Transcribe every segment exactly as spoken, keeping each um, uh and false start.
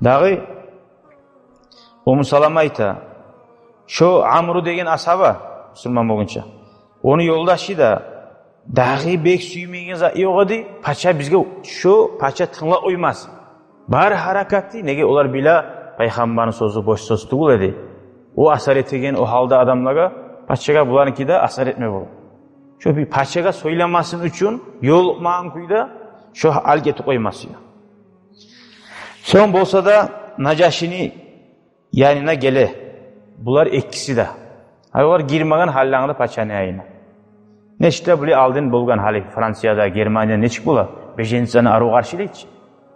Дагъы Умму Салама айта, шо Амру деген асгьаба, бусурман болгъунча, ону ёлдашы да, дагъы бек сюймейген зат ёкъ эди, пача бизге, шо пача тынглап къоймасын. Бар гьаракаты, неге олар биле, пайхаммарны сёзю бош сёз тюгюл эди. О асар этеген о гьалда адамлагъа, пачагъа, буларныки де асар этме бола. Шо бир пачагъа сёйлемесин учун, ёлукъмагъан кюйде шо гьалгъа этип къоймасы. Сонг болса да Нажашини янына геле булар экиси де. Гьали олар гирмеген гьалларында пачаны янына. Нечик де булай алдын болгъан, гьали Францияда, Германияда нечик бола, беженецлени арив къаршылай чы.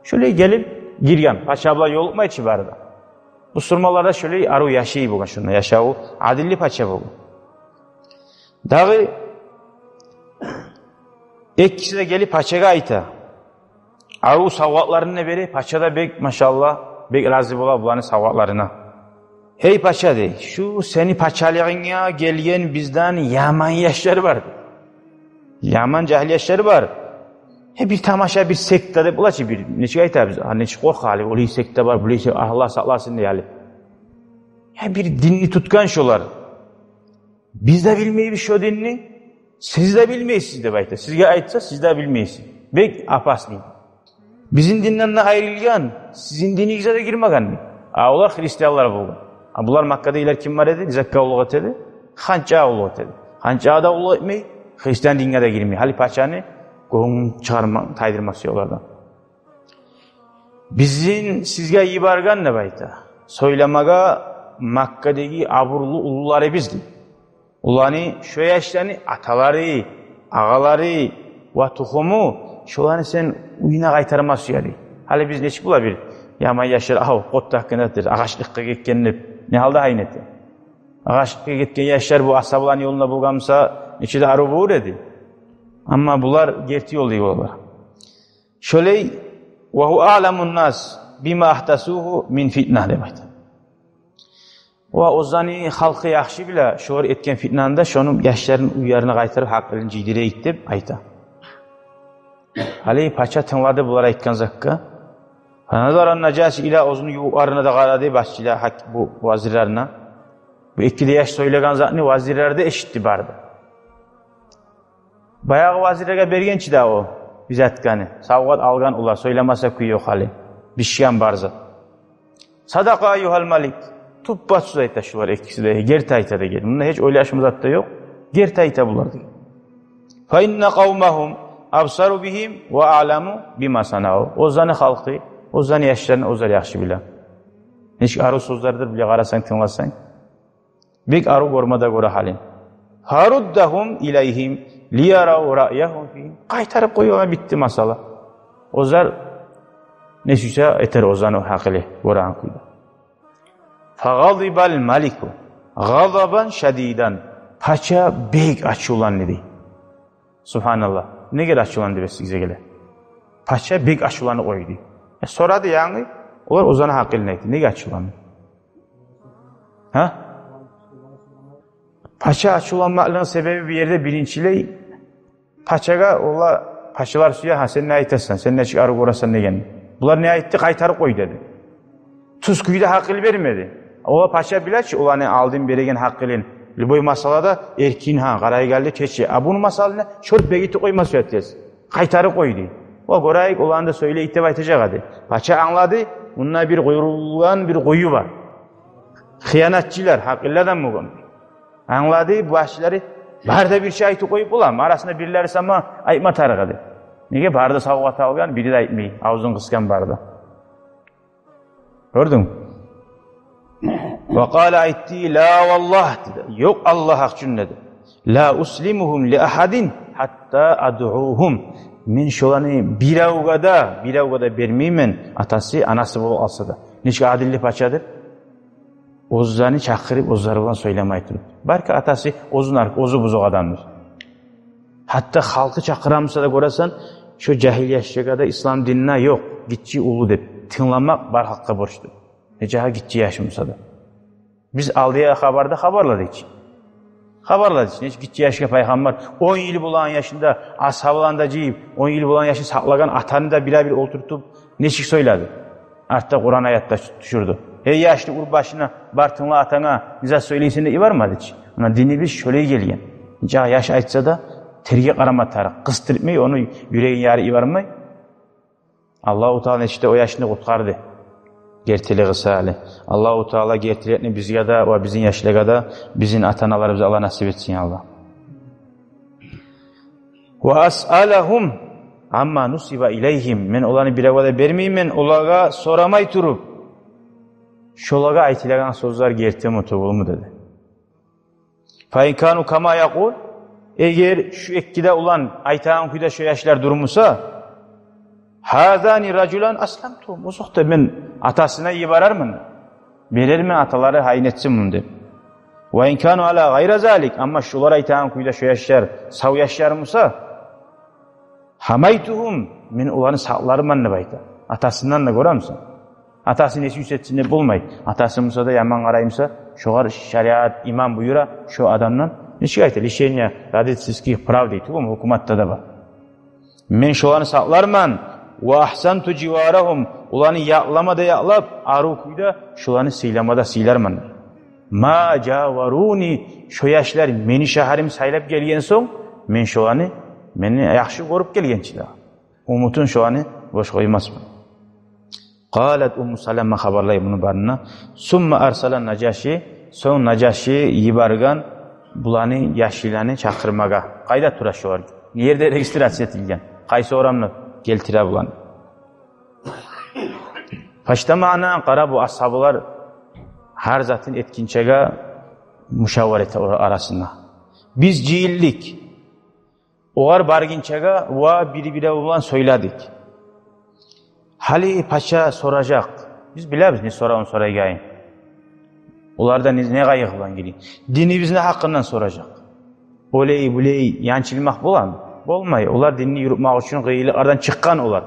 Шолай гелип гирген, пача булан ёлукъмай чы бары да. Бусурманлар да шолай арив яшай болгъан, шонда яшаву, адилли пача болгъан. Дагъы экиси де гелип пачагъа айта. Арив савгъатларын да бере, пача да бек, машаллагь, бек рази бола буланы савгъатларына. «Гьей пача, — дей, — шу сени пачалыгъынга гелген бизден яман яшлар бар. Яман жагьил яшлар бар. Гьей, бир тамаша, бир секта деп бола чы, бир, нечик айтабыз, гьа, нечик къоркъа гьали, олай секта бар, булай секта, Аллагь сакъласын, — дей гьали. — Гьей, бир динни тутгъан шолар. Биз де билмейбиз шо динни, сиз де билмейсиз, — деп айта. — Сизге айтса, сиз де билмейсиз. Бек опасный. Бизин динден де айрылгъан, сизин динигизге де гирмеген». А олар христианлар болгъан. А булар Маккадагъылар ким бар эди? Закка къуллукъ эте эди, ханчагъа къуллукъ эте эди. Ханчагъа да къуллукъ этмей, христиан динге де гирмей. Гьали пачаны гёнгюн чыгъарма, тайдырма сюе олардан. «Бизин сизге йиберген, — деп айта, — сёйлемеге Маккадагъы абурлу уллуларыбыз, — дей. — Оланы, шо яшланы аталары, агъалары ва тухуму, шоланы сен уьюне къайтарма сюе», — дей. Гьали биз нечик бола, бир яман яшлар, ав, къотта гьакъында дер, агъачлыкъгъа гетген деп, не гьалда гьайын эте. Агъачлыкъгъа гетген яшлар бу асгьабаланы ёлунда болгъан буса, нече де арив болур эди. Амма булар герти ёлда болалар. Шолай, «ва гьува аъламун нас бима агьдасугьу мин фитна», — деп айта. Ва оьзлени халкъы яхшы биле шолар этген фитнаны да, шону яшларын уьйлерине къайтарып, гьакъылын жыйдырайыкъ деп айта. Гьали пача тынглады булар айтгъан затгъа. «Фаназара нажаши ила», оьзюню ювукъларына да къарады, башчылагъа, гьак-, бу вазирлерине. Бу эки де яш сёйлеген затны вазирлер де эшитди бары да. Баягъы вазирлеге берген чи де о бир зат, гьали савгъат алгъан олар, сёйлемесе кюй ёкъ гьали. Бишген бар зат. «Садакъа айюгьал малик». Туппа-тюз айта шулар экиси де, герти айта деген. Мунда гьеч ойлашма зат да ёкъ. Герти айта булар деген. «Фа инна къавмагьум абсару бигьим ва аъламу бима санау». Оьзлени халкъы, оьзлени яшларын оьзлер яхшы биле. Нечик арив сёзлердир, булай къарасанг, тынгласанг. Бек арив гёрме де гёре гьалин. «Фаруддагьум илайгьим лиярав раъягьум фигьим». Къайтарып къой, ону, битди масъала. Оьзлер не сюйсе этер оьзлени гьакъылы гёреген кюйде. «Фагъадибал малику гъадабан шадидан». Пача бек ачувланды, дей. Субгьаналлагь. Неге ачувланды деп эсигизге геле? Пача бек ачувланып къойду. Э, сорады янгы, олар оьзлени гьакъылын айтды. Неге ачувланды? Гьа? Пача ачувланмакълыгъыны себеби бу ерде биринчилей, пачагъа, олар, пачалар сюе, гьа, сен не айтасан, сен нечик арив гёресен деген. Булар не айтды? Къайтарып къой деди. Тюз кюйде гьакъыл бермеди. Олар, пача биле чи оланы алдын береген гьакъылын. Любой масъалада эркин, гьа, къарай гелди, чече. А буну масъаланы чёрт бегитип къойма сюе тез. Къайтарып къой дей. О, гёрейик, оланы да сёйлейик деп айтажакъ эди. Пача англады, мунда бир къуюлгъан бир къую бар. Хыянатчылар, гьакъыллы адам болгъан. Англады, бу башчылары, бары да бирче айтып къоюп боламы? Арасында бирлери сама айтма тарыкъ эди. Неге, бары да савгъат алгъан, бири де айтмай, авзун къысгъан бары да. Гёрдюнг? Ва къала, айтды, ла валлагь, деди. Ёкъ, Аллагь гьакъ учун, деди. Ла услимугьум ли агьадин гьатта адъугьум. Мен шоланы биревге де, биревге де бермеймен, атасы, анасы болуп къалса да. Нечик адилли пачадыр. Оьзлени чакъырып, оьзлери булан сёйлемей туруп. Балики, атасы оьзюн аркъ, оьзю бузукъ адамдыр. Гьатта халкъы чакъыра буса да, гёресен, шо жагьил яшлагъа да ислам динине, ёкъ, гиччи, уллу деп, тынгламакъ бар халкъгъа борчдур. Нечакъы гиччи яш буса да. Биз алдагъы хабарда хабарладыкъ чы. Хабарладыкъ чы, нечик гиччи яшгъа пайхаммар, он йыл болагъан яшында, асгьабаланы да жыйып, он йыл болагъан яшын сакълагъан атаны да бирев-бир олтуртуп, нечик сёйледи. Артда Къуран аят да тюшюрдю. Гьей, яшны ур башына, бар тынгла атанга, не зат сёйлейсен деп йибермеди чи. Муна динибиз шолай гелген. Нечакъы яш айтса да, терге къарама тарыкъ. Къысдыртмай, ону юрегин ярып йибермей. Аллагьу Таала нечик де о яшны къутгъарды. Гертилиги саялы. Аллагьу Таала гертиликни бизге де ва бизин яшлагъа да, бизин ата-аналарыбызгъа Аллагь насип этсин, я Аллагь. Ва асъалагьум амма нусиба илайгьим. Мен оланы биревге де бермеймен, олагъа сорамай туруп, шолагъа айтылагъан сёзлер гертими, тюгюлмю деди. Фа ин кану кама якъул, эгер шу эки де улан айтагъан кюйде шо яшлар турмуса, гьазани ражулан асламтугьум. Озокъда, мен атасына йиберермен. Берермен, аталары гьайын этсин муну деп. Ва ин кану ала гъайра залик, амма шулар айтагъан кюйде шо яшлар сав яшлар буса, гьамайтугьум, мен оланы сакъларман деп айта. Атасындан да, гёремисен? Атасы не сюйсе этсин деп болмай. Атасы буса да яман къарай буса, шогъар шариат, иман буюра шо адамдан. Нечик айта, лишение родительских прав дей тюгюлмю, гьукуматда да бар. Мен шоланы сакъларман. Ва ахсанту живарагьум, оланы якълама да якълап, арив кюйде шоланы сыйлама да сыйларман. Ма жаваруни, шо яшлар мени шагьарым сайлап гелген сонг, мен шоланы, мени яхшы гёрюп гелген чи дагъы. Умутун шоланы бош къоймасман. Къалат Умму Салама, хабарлай муну барына. Сумма арсала Нажаши, сонг Нажаши йиберген буланы, яшланы чакъырмагъа. Къайда тура шолар? Не ерде регистрация этилген? Къайсы орамны гелтире буланы? Фаштамаъна, къара, бу асгьабалар гьар затын этгинчеге мушавара эте ора-, арасында. Биз жыйылдыкъ. Олар баргъынчагъа ва бири-бири булан сёйледик. Гьали пача соражакъ. Биз билебиз не соравун сорайгъанын. Олар да не, не къайгъы булан гелген. Динибизни гьакъындан соражакъ. Олай-булай янчылмакъ боламы? Болмай. Олар динни юрютмек учун къыйынлыкълардан чыкъгъан олар.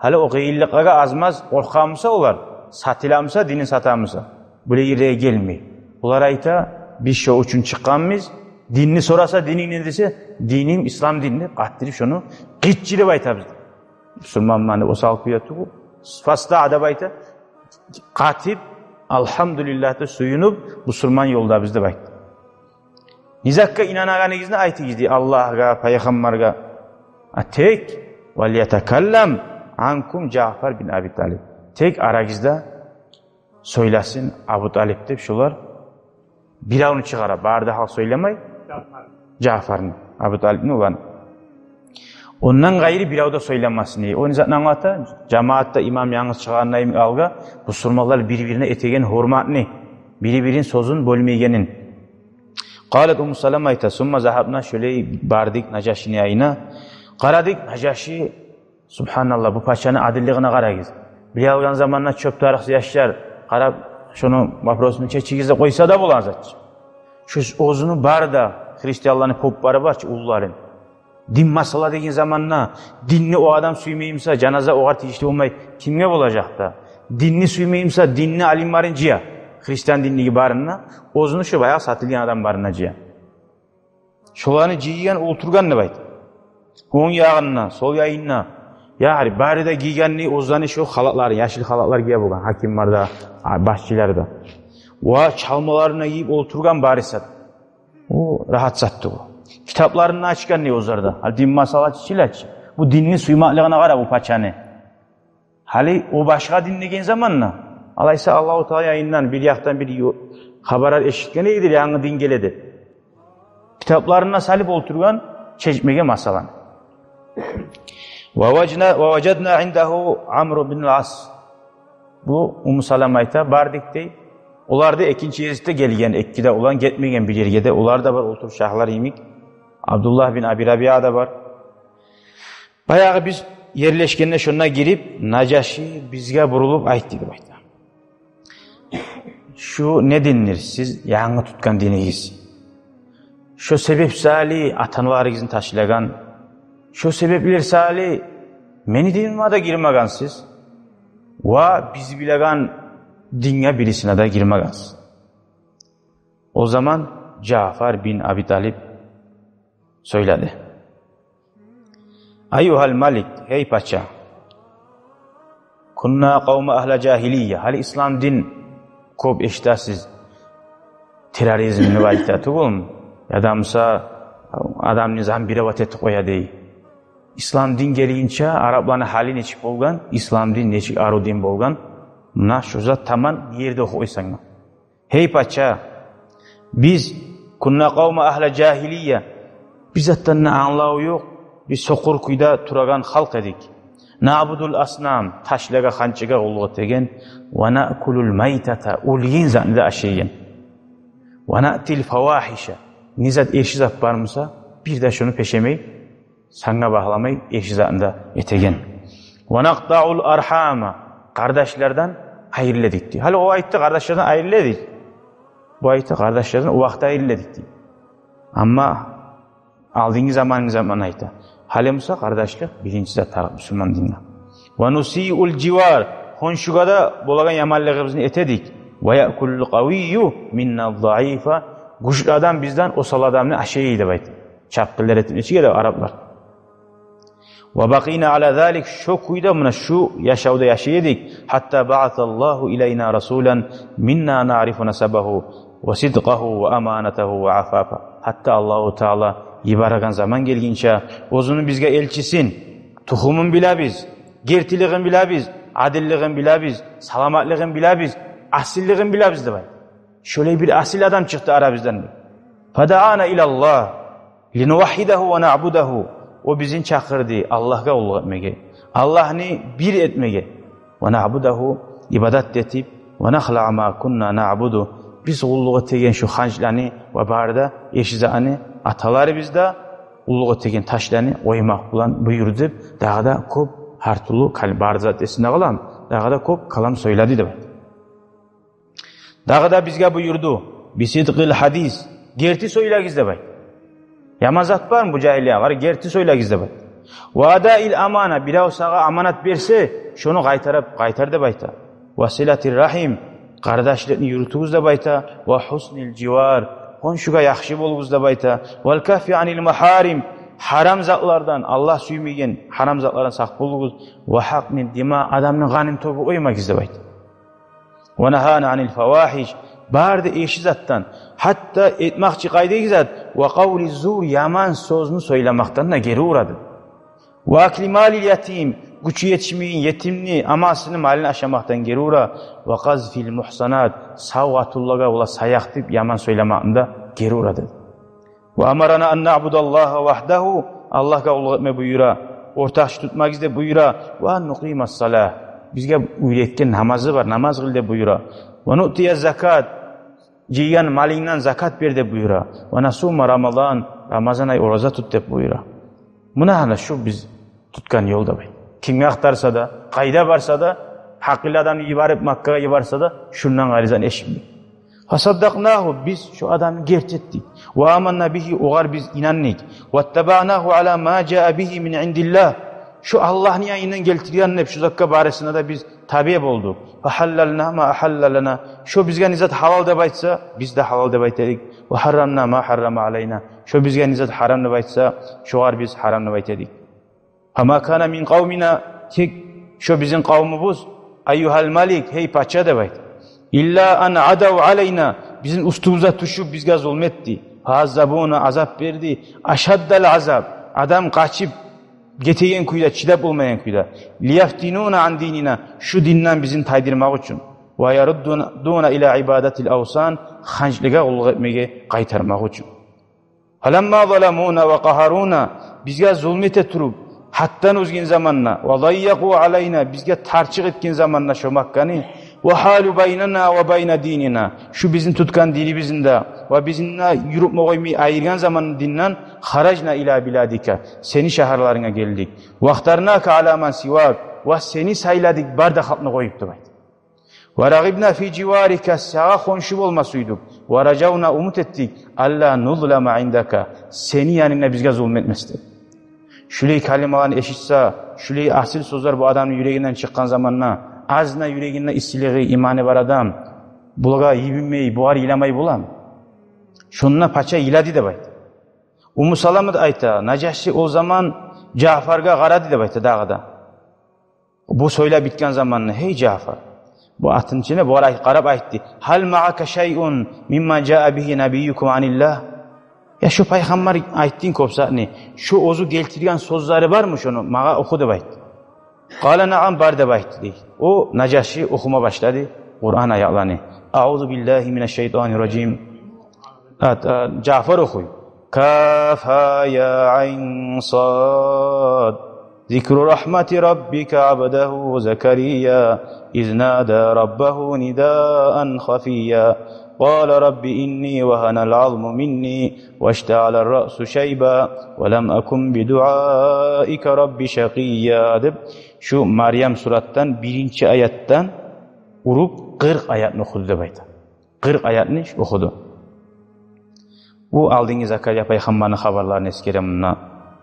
Гьали о къыйынлыкълагъа аз-маз къоркъа буса олар, сатыла буса, динин сата буса, булай ерге гелмей. Олар айта: «Биз шо учун чыкъгъанбыз. Динни сораса, дининг не?» — десе, «Диним ислам дин», — деп, къаттырып шону къычырып айтабыз. Бусурманман деп осал кюйде тюгюл. Фастаъа деп айта, къатып, «Алгьамдулиллагь» деп сююнюп, бусурман ёлдабыз деп айта. Не затгъа инанагъаныгъызны айтыгъыз, дей, Аллагьгъа, пайхаммаргъа. А тек, «Валятакаллам анкум Жаъфар бин Аби Талиб». Тек арагъызда сёйлесин Абу Талип деп, шолар биревню чыгъара, бары да халкъ сёйлемей. Жаъфарны, Абу Талипни уланы. Ондан къайры бирев де сёйлемесин, дей. О не затны англата? Жамаатда имам янгыз чыгъагъанда йимик алгъа, бусурманлар бири-бирине этеген гьюрметни, бири-бирин сёзюн бёлмейгенин. Къалат Умму Салама айта: «Сумма загьабна», шолай бардыкъ Нажашини янына. Къарадыкъ, Нажаши, субгьаналлагь, бу пачаны адиллигине къарагъыз. Биле алгъан заманда чёп тарыкъсыз яшлар, къарап, шону вопросун чечигиз деп къойса да болагъан зат чы. Шо оьзюню бары да христианланы поп бары бар чы, уллуларын. Дин масъала деген заманда, динни о адам сюймей буса, жаназа огъар тийишли болмай кимге болажакъ да? Динни сюймей буса, динни алимлерин жыя. Христиан динлиги барына, оьзюню шо баягъы сатылгъан адам барына жыя. Шоланы жыйгъан, олтургъан деп айта. Онг ягъында, сол ягъында. Ягъни бары да гийгенни оьзлени шо халатларын, яшыл халатлар гие болгъан гьакимлер де, а, башчылар да. Ва чалмаларын да гийип олтургъан барысы да. О рагьат затды о. Китапларын да ачгъан, дей, оьзлер де. Гьали дин масъала чечиле чи. Бу динни сюймеклигине къара бу пачаны. Гьали о башгъа дин деген заманда, алайса, Аллагьу Таала янындан бир якъдан бир ё-, хабарлар эшитген эдилер, янгы дин геле деп. Китапларын да салып олтургъан, чечмеген масъаланы. Ва важна-, ва важадна индагьу Амр бин ал-Ас. Бу Умму Салама айта, бардыкъ, дей. Олар да экинчи гезикде гелген, эки де улан гетмеген бир ерге де. Олар да бар, олтуруп шагьлар йимик. Абдуллагь бин Аби Рабиа да бар. Баягъы биз ерлешгенде шонда гирип, Нажаши бизге бурулуп айтды деп айта: «Шу не диндир сиз янгы тутгъан динигиз? Шо себеп саялы ата-аналарыгъызны ташлагъан, шо себеплер саялы мени диниме де гирмегенсиз, ва биз билеген динге бирисине де гирмегенсиз». О заман Жаъфар бин Аби Талип сёйледи: «Айюгьал малик, гьей пача, «Кунна къавма агьла жагьилия». Гьали ислам дин, кёп эшитесиз, терроризмни айта тюгюлмю? Яда буса адамны зомбировать этип къоя дей. Ислам дин гелгинче арапланы гьалы нечик болгъан, ислам дин нечик арив дин болгъан, муна шу зат таман ерде охуп къойсанг да. Гьей пача, биз, «кунна къавма агьла жагьилия», бир затдан да англаву ёкъ, биз сокъур кюйде турагъан халкъ эдик. «Наъбудул аснам», ташлагъа, ханчгъа къуллукъ этеген. «Ва наъкулул майтата», оьлген затны да ашайгъан. «Ва наътил фавагьиша», не зат, эрши зат бар буса, бир де шуну пешемей, санга багьламай, эрши затны да этеген. «Ва накътаъул архама», къардашлардан айрыла эдик дей. Гьали о айтды, къардашлардан айрыла эдик. Бу айтды, къардашлардан о вакътиде айрыла эдик дей. Амма алдынгъы заманны заман айта. Гьали буса къардашлыкъ биринчи зат тарыкъ мусулман динге. «Ва нусиул живар», хоншугъа да болагъан яманлыгъыбызны эте эдик. «Ва яъкулул къавийю минназ заифа», гючлю адам бизден осал адамны ашай эди деп айта. Чапгъынлар этип нечик эди араплар. «Ва бакъийна ала залик», шо кюйде, муна шу яшавда яшай эдик. «Гьатта баъасаллагьу илайна расулан минна наърифу насабагьу ва сидкъагьу ва аманатагьу ва афафа». Гьатта Аллагьу Таала йиберген заман гелгинче оьзюню бизге элчисин, тухумун билебиз, гертилигин билебиз, адиллигин билебиз, саламатлыгъын билебиз, асиллигин билебиз деп айта. Шолай бир асил адам чыкъды арабыздан. «Фадаъана илаллагь линувагьгьидагьу ва наъбудагьу». О бизин чакъырды Аллагьгъа къуллукъ этмеге, Аллагьны бир этмеге. «Ва наъбудагьу», ибадат этип, «ва нахлаъа ма кунна наъбуду», биз къуллукъ этеген шу ханчланы ва бары да эрши затны, аталарыбыз да къуллукъ этеген ташланы къоймакъ булан буюрду деп, дагъы да кёп гьар тюрлю кал-, бары зат эсинде къалам, дагъы да кёп калам сёйледи деп айта. Дагъы да бизге буюрду: «Бисидкъил гьадис», герти сёйлегиз деп айта. Яман зат бармы бу жагьилия? Бар, герти сёйлегиз деп айта. «Ва адаил амана», бирев сагъа аманат берсе, шону къайтарып къайтар деп айта. «Ва силатир рагьим», къардашлыкъны юрютюгюз деп айта. «Ва гьуснил живар», хоншугъа яхшы болугъуз деп айта. «Вал каффи анил магьарим», гьарам затлардан, Аллагь сюймеген гьарам затлардан сакъ болугъуз. «Ва гьакънид дима», адамны къанын тёгюп къоймагъыз деп айта. «Ва нагьана анил фавагьиш», бары да эрши затдан, гьатта этмакъчы къайдагъы зат, «ва къавли зур», яман сёзню сёйлемекден де гери урады. «Ва акли малил ятим», гючю етишмеген етимни, амасыны малын ашамакъдан гери ура. «Ва къазфил мугьсанат», сав къатынлагъа ола саякъ деп яман сёйлемекни де гери урады. «Ва амарана ан наъбудаллагьа вагьдагьу», Аллагьгъа къуллукъ этме буюра, ортакъчы тутмагъыз деп буюра. «Ва ан нукъимас салагь», бизге уьйретген намазы бар, намаз къыл деп буюра. «Ва нуътия закат», жыйгъан малынгдан закат бер деп буюра. «Ва насума рамадан», рамазан ай ораза тут деп буюра. Муна гьана шу биз тутгъан ёл деп айта. Кимге ахтарса да, къайда барса да, гьакъыллы адамны йиберип, Маккагъа йиберсе де, шундан къайры зат эшитмей. «Фасаддакънагьу», биз шу адамны герти этдик. «Ва аманна бигьи», огъар биз инандыкъ. «Ваттабаънагьу ала ма жаа бигьи мин индиллагь», шу Аллагьны янындан гелтирген деп шу затгъа барысына да биз табиъ болдукъ. «Фагьаллална ма агьалла лана», шу бизге не зат гьалал деп айтса, биз де гьалал деп айта эдик. «Ва гьаррамна ма гьаррама алайна», шу бизге не зат гьарам деп айтса, шогъар биз гьарам деп айта эдик. «Фама кана мин къавмина», тек шу бизин къавмубуз, «айюгьал малик», гьей пача деп айта, «илла ан адав алайна», бизин уьстюбюзге тюшюп бизге зулму этди. «Фааззабуна», азап берди, «ашаддал азаб», адам къачып гетеген кюйде, чыдап болмайгъан кюйде. «Лияфтинуна ан динина», шу динден бизин тайдырмакъ учун. «Ва яруддуна ила ибадатил авсан», ханчлагъа къуллукъ этмеге къайтармакъ учун. «Фаламма заламуна ва къагьаруна», бизге зулму эте туруп, гьаддан озгъан заманда, «ва даййакъу алайна», бизге тарчыкъ этген заманда шу Макканы, «ва гьалу байнана ва байна динина», шу бизин тутгъан динибизни де ва бизин де юрютме къоймай айыргъан заманда динден, «харажна ила биладика», сени шагьарларынга гелдик. «Вахтарнака ала ман сивак», ва сени сайладыкъ бары да халкъны къоюп деп айта. «Ва рагъибна фи живарика», сагъа хоншу болма сюйдюк. «Ва ражавна», умут этдик, «алла нузлама индака», сени янынгда бизге зулму этмес деп. Шулай калималаны эшитсе, шулай асил сёзлер бу адамны юрегинден чыкъгъан заманда, азына юрегинде иссилиги, иманы бар адам, булагъа йибинмей, бугъар йыламай боламы? Шонда пача йылады деп айта. Умму Салама да айта, Нажаши ол заман Жаъфаргъа къарады деп айта дагъы да. Бу сёйлеп битген заманда: «Гьей, Жаъфар», бу атын ичине бугъар ай-, къарап айтды: «Гьал маъака шайъун мимма жаа бигьи набиюкум аниллагь?» «Я, шо пайхаммар айтдынг кёп затны, шо оьзю гелтирген сёзлери бармы, шону магъа оху», — деп айтды. «Къала наъам, бар», — деп айтды дей. О Нажаши охума башлады Къуран аятланы. «Аъузу биллагьи минаш шайтанир ражим». Ат-, а, Жаъфар охуй. «Каф, ха, я, айн, сад. Зикру рахмати раббика абдагьу Закария, из нада раббагьу нидаан хафия. Къала рабби инни вагьанал азму минни, ваштаъалар раъсу шайба, ва лам акун бидуаика рабби шакъия», — деп, шу Марьям суратдан биринчи аятдан уруп къыркъ аятны охуду деп айта. Къыркъ аятны охуду. Бу алдынгы Закария пайхаммарны хабарларын эсгере мунда.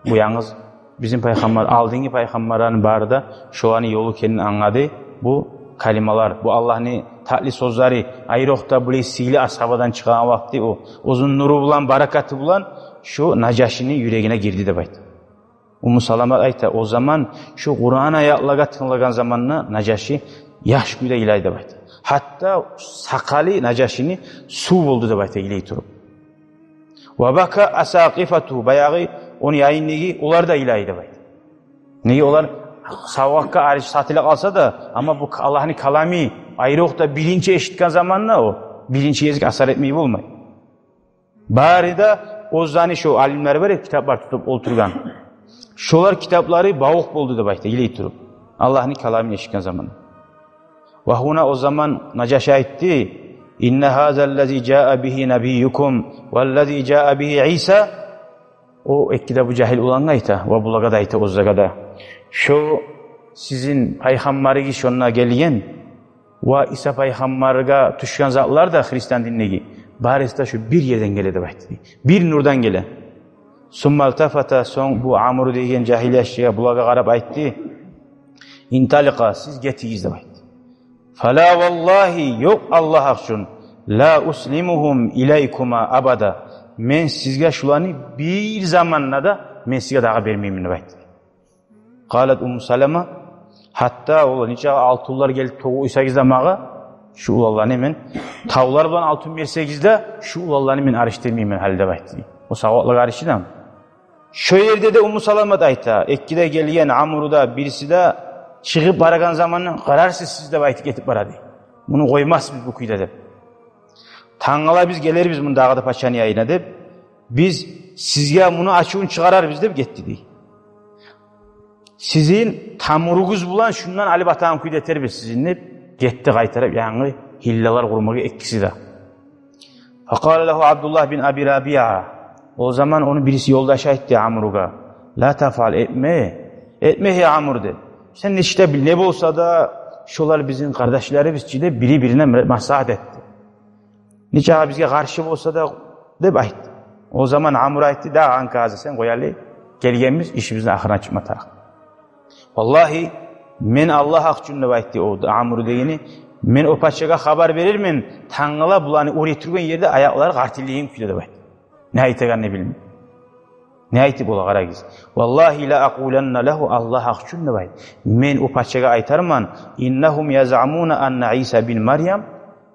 Бу янгыз бизин пайхаммар, алдынгы пайхаммарланы бары да шоланы ёлу экенин англады. Бу калималар, бу Аллагьны татли сёзлери, айрокъда булай сыйлы асгьабадан чыгъагъан вакъти о, оьзюню нуру булан, баракаты булан шу Нажашини юрегине гирди деп айта. Умму Саламат айта, о заман шу Къуран аятлагъа тынглагъан заманда Нажаши яш кюйде йылай деп айта. Гьатта сакъалы Нажашини сув болду деп айта, йылай туруп. Ва бака асакъифату, баягъы ону янындагъы, олар да йылай деп айта. Неге, олар савгъатгъа ариш сатыла къалса да, амма бу Аллагьны калами, айрокъда биринчи эшитген заманда, о биринчи гезик асар этмей болмай. Бары да оьзлени шо алимлери бар эди, китаплар тутуп олтургъан. Шолар китаплары бавукъ болду деп айта, йылай туруп, Аллагьны каламын эшитген заман. Ва гьуна о заман Нажаши айтды: «Инна гьаза ллази жаа бигьи набиюкум валлази жаа бигьи Иса». О эки де бу жагьил улангъа айта, ва булагъа да айта, оьзлеге де: «Шо сизин пайхаммарыгъыз шонда гелген, ва Иса пайхаммаргъа тюшген затлар да, христиан диндеги, барысы да шо бир ерден геле», — деп айтды. Бир нурдан геле. Сумма илтафата, сонг бу Амру деген жагьил яшгъа, булагъа къарап айтды: «Инталикъа, сиз гетигиз», — деп айтды. «Фала валлагьи, ёкъ, Аллагь гьакъ учун, ла услимугьум илайкума абада, мен сизге шуланы бир заманда да, мен сизге дагъы бермеймен», — деп айтды. Къалат Умму Салама: «Гьатта олар нечакъы алтынлар гелип тёгюп къойсагъыз да магъа, шу уланланы мен, тавлар булан алтын берсегиз де, шу уланланы мен аришдирмеймен гьали», — деп айтды. О савгъатлагъа аришдирмей. Шо ерде де Умму Саламат айта, эки де гелген, Амру да, бириси де, чыгъып барагъан заманда: «Къарарсыз сиз», — деп айтып гетип барады. «Муну къоймасбыз бу кюйде», — деп. «Тангала биз гелербиз муну дагъы да пачаны янына», — деп, «биз сизге муну ачувун чыгъарарбыз», — деп гетди дей. «Сизин тамуругъуз булан шундан алып атагъан кюйде этербиз сизин», — деп гетди къайтарып, янгы гьиллалар къурмагъа экиси де. Факъала лагьу Абдуллагь бин Аби Рабиа. О заман ону бириси ёлдашы айтды Амругъа: «Ла тафъал, этме, этме, гьей Амру», — деп. «Сен нечик де бил, не болса да, шолар бизин къардашларыбыз чы», — деп, бири-бирине маслагьат этди. «Нечакъы бизге къаршы болса да», — деп айтды. О заман Амру айтды: «Дагъы анкагъазы, сен къой гьали, гелгенбиз, ишибизни ахырына чыкъма тарыкъ». «Валлагьи, мен Аллагь гьакъ учун, — деп айтды о Амру дегени, — мен о пачагъа хабар берермен, тангала буланы оьре тургъан ерде аякълары къартыллайгъан кюйде», — деп айтды. Не айтагъанны билмей. Не айтып бола, къарагъыз. «Валлагьи ла акъуланна лагьу», Аллагь гьакъ учун, — деп айтды. — «Мен о пачагъа айтарман: иннагьум язъамуна анна Иса бин Марьям,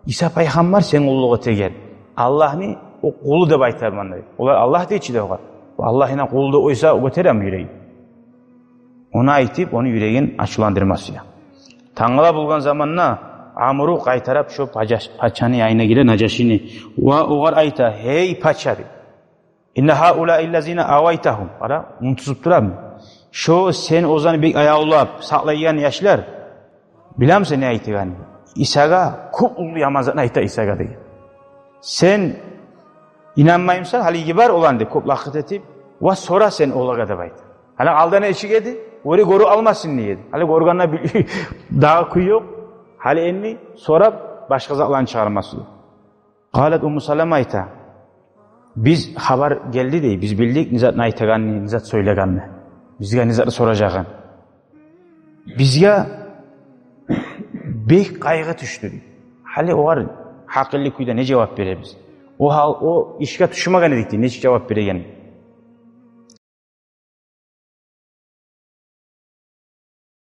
Иса пайхаммар сен къуллукъ этеген Аллагьны о къулу деп айтарман», — деп. Олар Аллагь дей чи де огъар. Аллагьны къулу деп къойса, о гётереми юреги? Ону айтып, ону юрегин ачувландырма сюе. Тангала болгъан заманда Амру къайтарып шо пача-, пачаны янына геле, Нажашини, ва огъар айта: «Гьей пача, — дей, — инна гьаулаи ллазина авайтагьум». Къара, унутгъузуп турамы? Шо сен оьзлени бек аявлап сакълайгъан яшлар, билемисен не айтагъанны? Исагъа кёп уллу яман затны айта Исагъа деген. Сен инанмаймысан, гьали йибер оланы, — деп, кёп лакъыр этип, — ва сора сен олагъа, — деп айта. Гьали алда нечик эди? Оьри гёрюп алмасын дей эди. Гьали гёргенде бил-, дагъы кюй ёкъ. Гьали энни сорап, башгъа затланы чыгъармасы ёкъ. Къалат Умму Салама айта: «Биз, хабар гелди, — дей, — биз билдик не затны айтагъанны, не зат сёйлегенни, бизге не затны соражагъын. Бизге бек къайгъы тюшдю, — дей. — Гьали огъар гьакъыллы кюйде не жавап беребиз? О гьал, о ишге тюшмеген эдик, — дей, — нечик жавап береген».